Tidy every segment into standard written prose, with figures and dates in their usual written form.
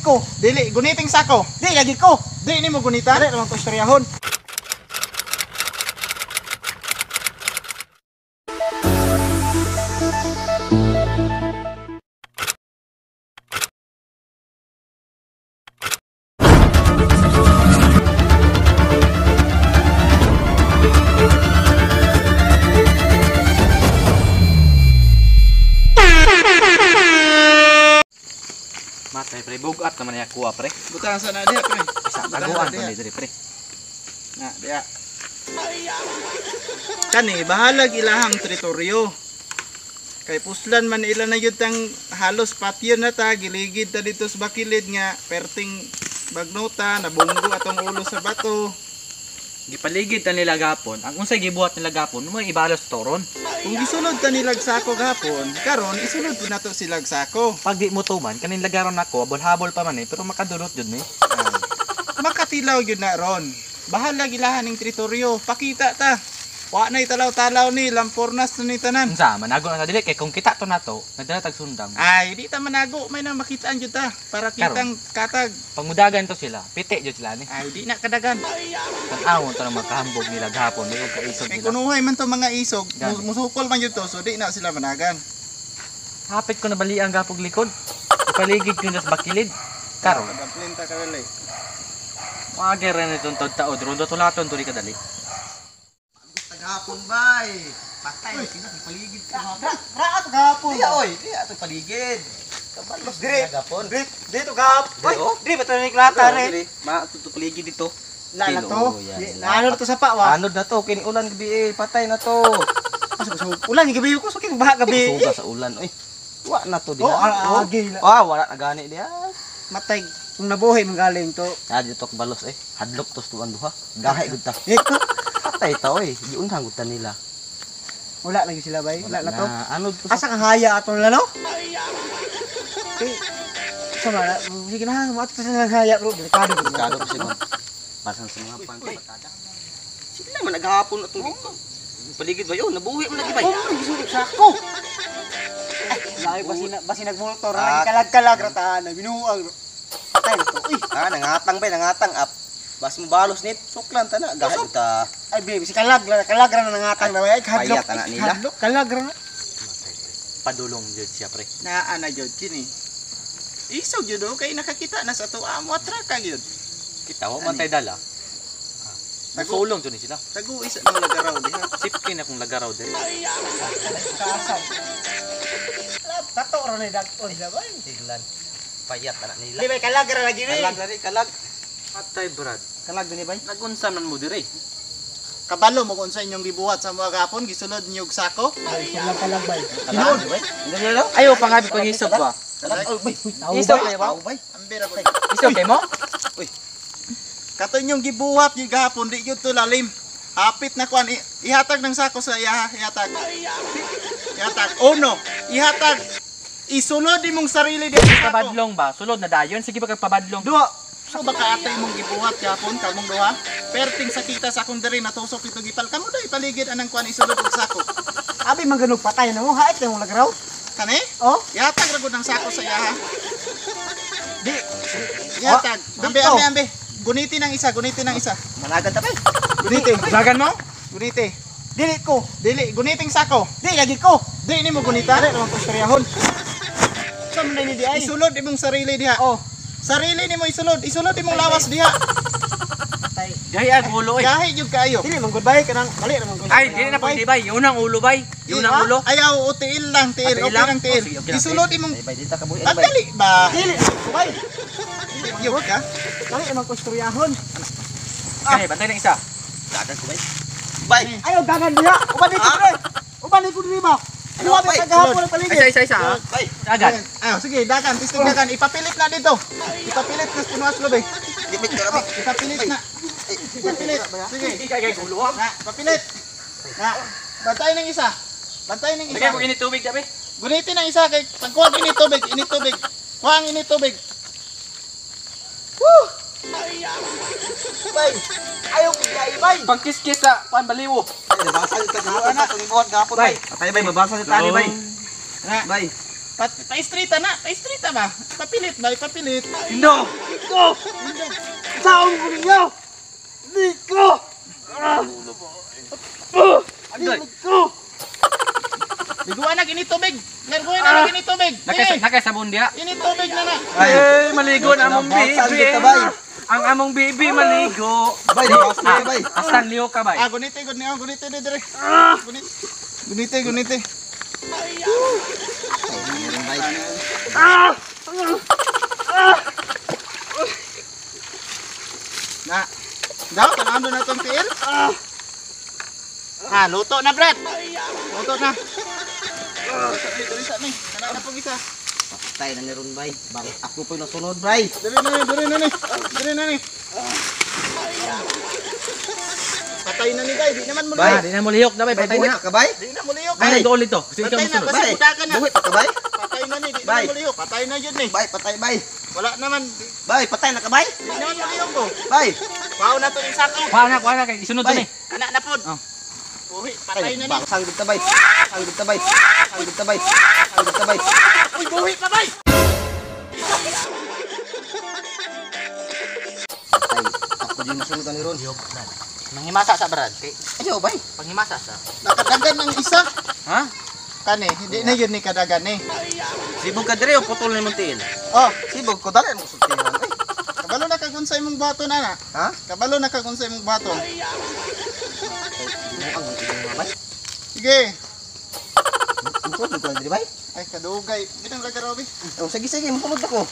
ko. Dili, guniting sako. Di lagi ko. Di nimo gunitan. Dali naman ko istoryahon. Matay pre, bugat naman niya kuha pre. Butang sa na diha pre. Sa Butang taguan sa diha. pa ni diri pre. Na diha. Kani bahalag ilahang teritoryo. Kay puslan man ila na yun tang halos patyon na ta giligid ta dito sa bakilid nga perting bagnota nabunggo atong ulo sa bato. Gipaligid ta nila gapon. Ang unsay gibuhat nila gapon, mo ibalos toron. Kung gisulod ta nilag sako gapon, karon isulod po nato silag sako. Pag di mo tuman, kanin lagaron nako, habol-habol pa man eh, pero makadulot jud ni. Makatilaw yun na ron. Bahalag ilahan ning teritoryo. Pakita ta. Wa na'y talaw-talaw ni lampornas na ni tanan. Unsa, manago na ta dili kay kung kita to nato, nagdala tag sundang. Ay, di ta manago, may na makitaan jud ta para kitang katag. Pangudagan to sila, piti jud sila ni. Ay, di na kadagan. Tan-awon to ng makahambog nila gapon, may kaisog Kay nila. kunuhay man to mga isog, Gani. musukol man jud to, so di na sila managan. Hapit ko na baliang gapog likod. Ipaligid ko sa bakilid. Karon, Padaplin ta kadali. wagi rin itong tod taod, rondo tulaton to di kadali. Taghapon bay. Patay sila paligid ka. Ra ato gahapon. Diya oy, diya ato paligid. Kabalos Dire. gapon. Dire, dito gahap. Dire, oh. Dire ba tayo klata re? Ma ato to paligid dito. La na Kilo, to. yan, Di, la. Ano to sa pa wa? Anod na to kini ulan gabi eh, patay na to. Ulan gabi ko so king baha gabi. Suga sa ulan oy. Wa na to diha. Oh, agi na. Ah, wala na gani diha. Matay kung nabuhi man galing to. Ah, dito kabalos eh. Hadlok to tuan duha. Gahay gud ta. Eh, Patay ta oy. Giunhan gud ta nila. wala lagi sila bay. Wala na to. Anod to sa Asa kang haya ato na no? Eh, sama na. Sige na, mo ato sa haya bro. Delikado. Delikado kasi man. Basan sa mga pangkada. Sila man naghapon atong dito. Paligid ba yun? Nabuhi man lagi bay. Oh, gisulod sa ako. Ay, layo basi nagmultor Ah. na kalag-kalag ra ta na binuang. Patay na to. Uy, Ah, nangatang bay, nangatang up. Bas mo balos nit, suklan ta na. Gahay ta. ay baby, si kalag ra kalag ra na nangatang na bay. Ay, kadlok. Payat, anak nila. Kadlok, kalag ra na. Padulong jud siya pre. Naa na jud kini. Isog jud oh, kay nakakita na sa tuwa mo atraka jud. Kita wa man tay dala. Musulong jud ni sila. Tagu isa ng lagaraw diha. Safety na kung lagaraw diri. Kaasam. Tato ra na dag-on sila bay. Tiglan. Payat anak nila. Di bay kalag ra lagi ni. Kalag lari, kalag. Patay brad. Kalag dini bay. Nagunsa man mo diri. Kabalo mo kung sa inyong gibuhat sa mga gapon gisulod niyo og sako. Ay, sila kalag bay. Tinuod bay. Ayo pangabi pangisog ba. Kalag. Oy, bay. Isog kayo ba? Tao bay. Ambira po. Isog kay mo? Kato inyong gibuhat yung gahapon di gyud to lalim. Hapit na kuan ihatag ng sako sa iya, ihatag. Ihatag. Uno, ihatag. Isulod imong sarili di sa sako. Pabadlong ba? Sulod na dayon. Sige pa kag pabadlong. Duha. So baka ate imong gibuhat gahapon kamong duha. Perting sakita sa akong diri natusok ito gipal. Kamo dai paligid anang kuan isulod og sako. Abi man ganog patay na mo, hait na mong lagraw. Kani? Oh, Ihatag ra gud ng sako sa iya ha. di. Ihatag. Ambe Dito. ambe ambe. Guniti ng isa, guniti ng isa. Managan ta bay. Guniti. Dagan mo? Guniti. Dili ko. Dili, guniting sako. Di lagi ko. Di nimo gunita. Dili naman ko istoryahon. Sa man ni di ay. Isulod imong sarili diha. Oh, Sarili nimo isulod, isulod imong lawas diha. patay. Gahi ang ulo oy. Gahi gyud kaayo. Dili man good bay kanang mali naman ko. Ay, dili na pwede bay. Yun ang ulo bay. Yun ang ulo. Ayaw o tiil lang, tiil. Ah, tiil Okay lang? lang tiil. Oh, sige, okay lang, Isulod imong Bay, bay dita ka buhi. Bay. Ang dali ba? Dili ko bay. Gyud ka. Dili naman ko istoryahon. Kani bantay ng isa. Dagan ko bay. Bay. Ayaw dagan diha. Uban dito Ah. pre. Uban dito diri ba. Ano ba Bay, sa gahapon ang paligid? Isa isa isa. ha? Bay. Dagan. Ayaw, sige, dagan, tistig dagan. Ipapilit na dito. Ipapilit na punuas lobe. Gipit ka bay. Ipapilit na. Ipapilit. Sige. Hindi kay ulo ha. Na, papilit. Na, bantay ng isa. Bantay ng isa. Lagay ko ini tubig dabi. Gunitin ang isa kay pagkuha ini tubig, ini tubig. Kuha ang ini tubig. Bay. Ayaw ko di ay bay. Pangkiskis sa kuan baliwo. Nabasa sa gahapon na itong ibuhat gahapon bay. Patay bay, mabasa sa tani bay. Na. Bay. Pa-straighta na, pa-straighta ba? Papilit ba? Ipapilit. Indo! Ko! Saon ko ninyo! Liko! Agay! Liko! Liguan na gini tubig. Liguan na gini tubig. Nakay nakay sabon diha. Ini tubig na na. Ay, maligo na among Nabasag bibi. kita, bay. Ang among bibi maligo. Bay, nabasag kita, bay. Astan liyo ka bay. Ah, gunite gud niyo, gunite di dire. Gunite. Gunite, gunite. Bay. Na. Daw, tanawan na tong tiil. Ah, luto na, Brad. Luto na. Dali sa ni. Kana na pong isa. Patay na ni ron, bay. Bang, ako po yung nasunod, bay. Dali na ni, dali na ni. Dali na ni. Patay na ni, bay. Di naman mo Bay. Ah, di na mo lihok na bay, Bay, patay buhi na. pa ka, bay? Di na mo liyok. Ay, dool ito. Sige Patay ka na, mosunod. basta Bay, budakan na. buhi pa ka, bay? Patay na ni, di Bay. naman mo liyok. Patay na yun ni. Bay, patay, bay. Wala naman. Bay, patay na ka, bay? Di naman mo liyok ko. Bay. Pao na to ni sako. Kuha na kay isunod to Bay. ni. Kana na pod. Oh. Uy, patay na ni. Bang, sanggol ta, bay. Sanggol ta, bay. Sanggol ta, bay. Sanggol ta, bay. Uy, buhi pa bay. Patay. Ako din nasunod ni ron. Manghimasa sa Brad. Kay Ayaw, bay. panghimasa sa. Nakadagan ng isa. Ha? Kani, hindi na yun ni kadagan ni. Sibog ka dire o putol na imong tiil. Oh, Sibog ko, dali mo sultihan. Ay, kabalo na kag unsa imong bato na na. ha? Kabalo na kag unsa imong bato. Ay, ang mga bay. Sige. Musunod ko lang diri, bay. Ay, kadugay. Bitang laga Robi. Oh, sige, sige, musunod ako.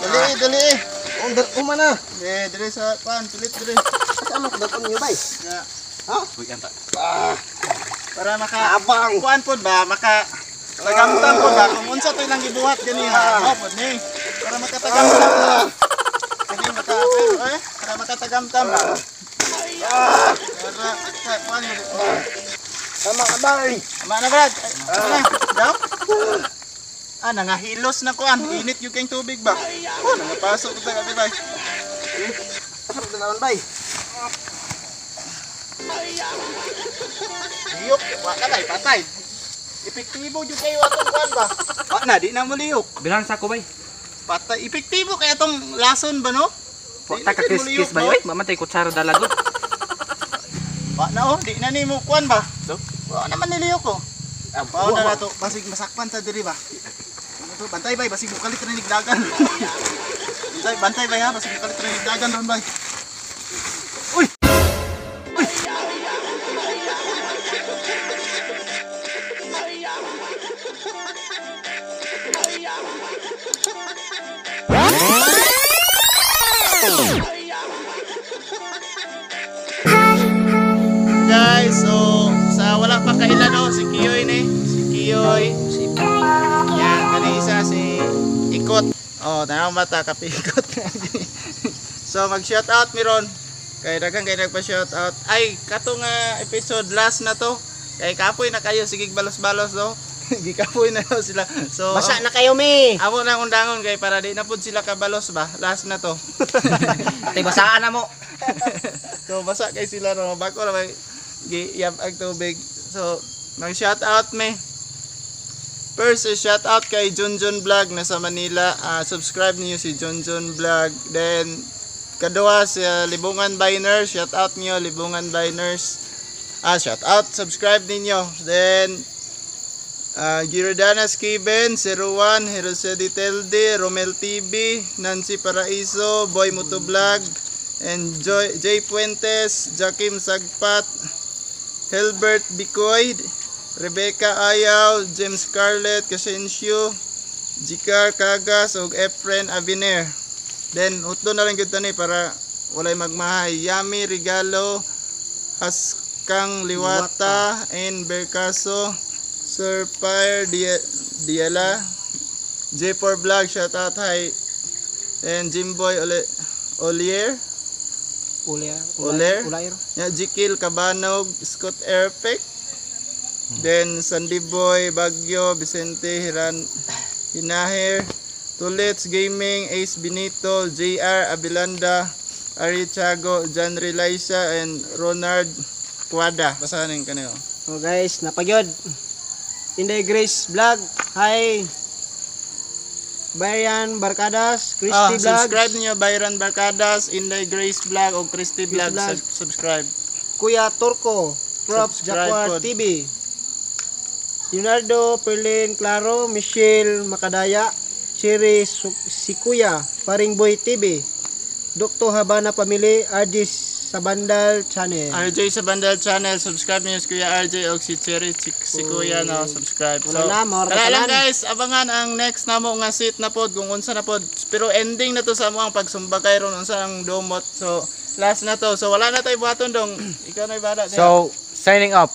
Dali, dali. Under, uma na. Eh, dali sa pan, pilit dali. Asa man ko daton niyo, bay? Ya, Ha? Uy, anta. para maka Abang. kuan pod ba, maka tagamtam pod ba kung unsa to ilang gibuhat ganiha. Oh, pod ni. Para makatagamtam. Kani maka eh, para makatagamtam ba. Para sa kuan mo. Tama ka, bay. Ama na Brad. Ay, ama na. Daw? Ah, nangahilos na kuan. Init yung kayong tubig ba? Oh, nangapasok ko tayo, bay. Asa man naman, bay? Liyok, wa ka bay, patay. Epektibo jud kayo atong kuan ba? Wa na, di na mo liyok. Bilang sako bay. Patay, epektibo kay atong lason ba no? Wa Di ta na ka jud mo kiss liyok, kiss bay. no? Oy, mamatay kutsara dalagod. Wa na oh, di na nimo kuan ba? Wa naman niliyok ko. Pao na na to, basig masakpan ta diri ba? Ano to, bantay bay, basig bukalit na nigdagan. Bantay, bantay bay ha, basig bukalit na nigdagan ron bay. Uy! Uy! Guys, so sa wala pa kailan no, si Kiyoy ni, si Kiyoy. Yan, kani isa si Ikot. Oh, tanaw mata kapikot. So mag shout out mi ron. Kay daghan kay nagpa shout out. Ay, kato nga episode last na to. Kay kapoy na kayo sige balos-balos do. Gikapoy na daw sila. So Basa na kayo, mi! Amo na undangon kay para di na pud sila kabalos ba. Last na to. Atay basaan na mo. So basa kay sila no bago ra may giyab ang tubig. So mag shout out me. First is shout out kay Junjun Vlog nasa Manila. Ah, subscribe niyo si Junjun Vlog. Then kaduha si Libungan Biners, shout out niyo Libungan Biners. Ah, shout out, subscribe ninyo. Then Girodanas Kiben, 01, Hirose Telde, Romel TV, Nancy Paraiso, Boy Muto Vlog, and Joy, Jay Puentes, Jakim Sagpat, Hilbert Bicoy, Rebecca Ayaw, James Scarlett, Casencio, Jikar Kagas, ug Efren Aviner. Then, utlo na lang gyud tani para walay magmahay. Yami Regalo, Haskang Liwata, and Bercaso, Sir Fire Diela, J4 Vlog, shout out, hi, and Jimboy Olier, Uler. Uler? Uler. Yeah, Jikil Cabanog, Scott Airpick, then Sandy Boy, Bagyo, Vicente Hiran, Hinaher, Tulits Gaming, Ace Benito, JR Abilanda, Ari Chago, John Relaisa, and Ronald Cuada. Basahin kanyo. Oh guys, napagyod. Inday Grace Vlog. Hi. Bayan Barcadas, Christy Ah, Vlogs. subscribe niyo Byron Barcadas, Inday Grace Vlog o Christy Vlog. Vlog. Subscribe. Kuya Turco, Props Subscribe Jaguar po. TV. Leonardo Perlin Claro, Michelle Makadaya, Cherry Sikuya, Paring Boy TV, Dr. Habana Family, RG Sabandal Channel. RJ sa Bandal Channel, subscribe niyo si Kuya RJ o si Cherry si Kuya no, subscribe. Wala na, maor tara lang tanan. guys, abangan ang next namo nga seat na pod kung unsa na pod. Pero ending na to sa amo ang pagsumbakay ron unsa ang domot. So last na to. So wala na tayo buhaton dong. Ikaw na bahala. So, signing up.